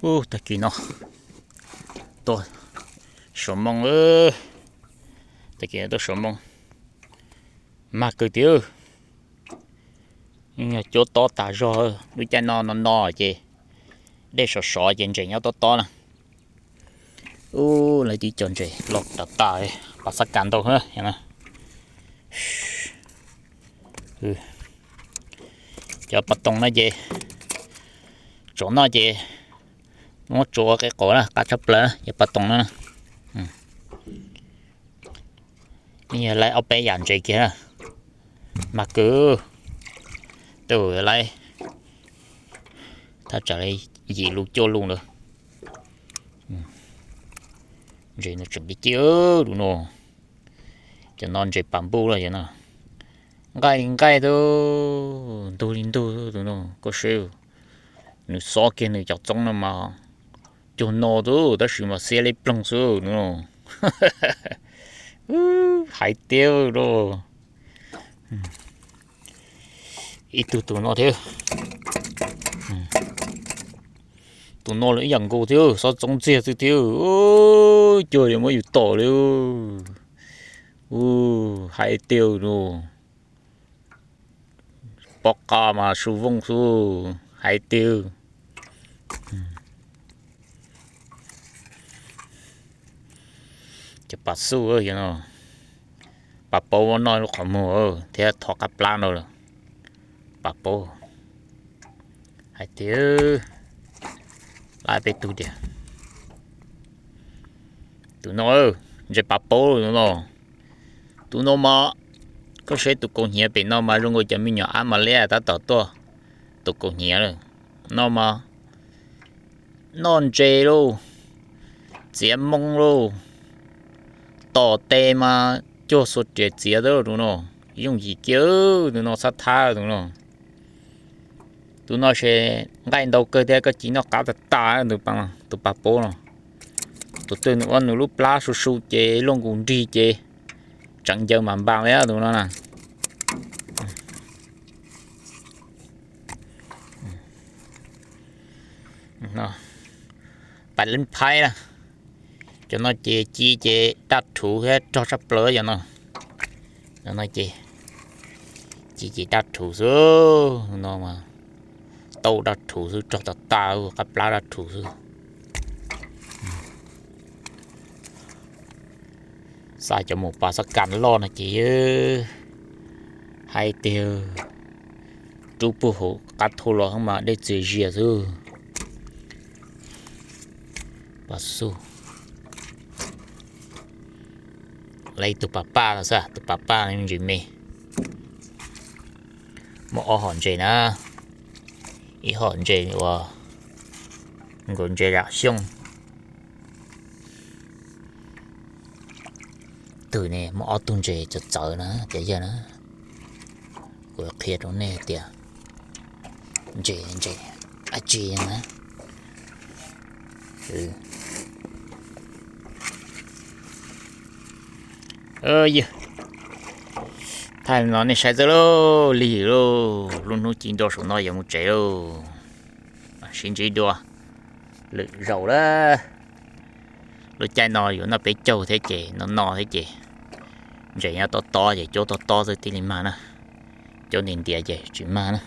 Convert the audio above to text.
Ub, tag kis no tuaj suav moo, tag kis no tuaj suav moo, mag kawg tiag. Yog cuab tob tas zog, lub caij no no no ces dej sov sov ces ntses nyob tob tob na. Ub, lawv twb cog ntses los tas tas, pas xab kas ntau. Cov pas toos no ces tsov noj ces muab tsuav qe qaum na, qab tshaj plaws cov pas toos no. Yog lawv ob peb yam ntses kiag na, mag kawg. Tus lawv thaj tsam li yim lus cuaj lus ntawd. Ntses no tseem ci ci tus no. Cov no ntses pas npuj lawm cov no. Nqaij li nqaij, ntug li ntug tus no, koj saib. Nws xob kiag nws cov txoob no mas cuag no tus, tab sis mas xiab li ploog xwb no. Hais tiag lauj. Ib tug tus no thiab. Tus no los ib yam nkaus thiab, xob txoob ntxiag xwb thiab. Cuag li muab yus tom li. Hais tiag no. Pob qa mas su vooj xwb, hais tiag. Cov pas xub, pas paub muab noj lub qhov muag thiab thov qab plab no lawm. Pas paub. Hais tiag. Lab peb tug tiag. Tus no, ntses pas paub no. Tus no mas, koj saib tus kaus hniav pem no mas zoo nkaus cov me nyuam ab ma liab tab tom tuaj. Tus kaus hniav lawm. No mas noj ntses lauj, txiav moo lauj, tom tes mas cuag xuas riam txiav tus no, yooj yim kiag tus no, xab thab tus no. Tus no ces nqaij ntau kawg thiab, koj ci noj qab tag tag tus pas paub no. Tus twg nws ua nws lub plab su su ces luaj nkaus nrig ces tseev ncaws mas npas li tus no na. Pas leeb phaib na. Cov no ces ci ces daj rhuv thiab rog tshaj plaws cov no. Cov no ces ci ces daj rhuv xwb no, tau daj rhuv xwb, rog tas tas, qab plab daj rhuv xwb. Xa cov mus pas xab kas loj no ces hais tiag, rub puag hauv qab thau los mas dej txias zias xwb. Pas xub. Lawv ib tug pas paj no xwb, tus pas paj ntsis me. Muaj ob hom ntses na, ib hom ntses uas nkaus ntses lam xyooj. Twg ne muaj ob tug ntses txawv txawv na cov yawg na. Kuv qhia rau nej tias ntses ntses dab tsi na. Yog thaij no nej saib txawj lauj, lig lauj, lub hnub ci nro saum no yuav mus tsev lauj. Sib ntsib dua lwm zaus lawm. Lub caij no yuav noj peb caug thiab ces no no thiab ces ntses nyob tob tob ces cuab tob tob xwb thiaj li mag na. Cuab ntiav ntiav ces tsis mag na.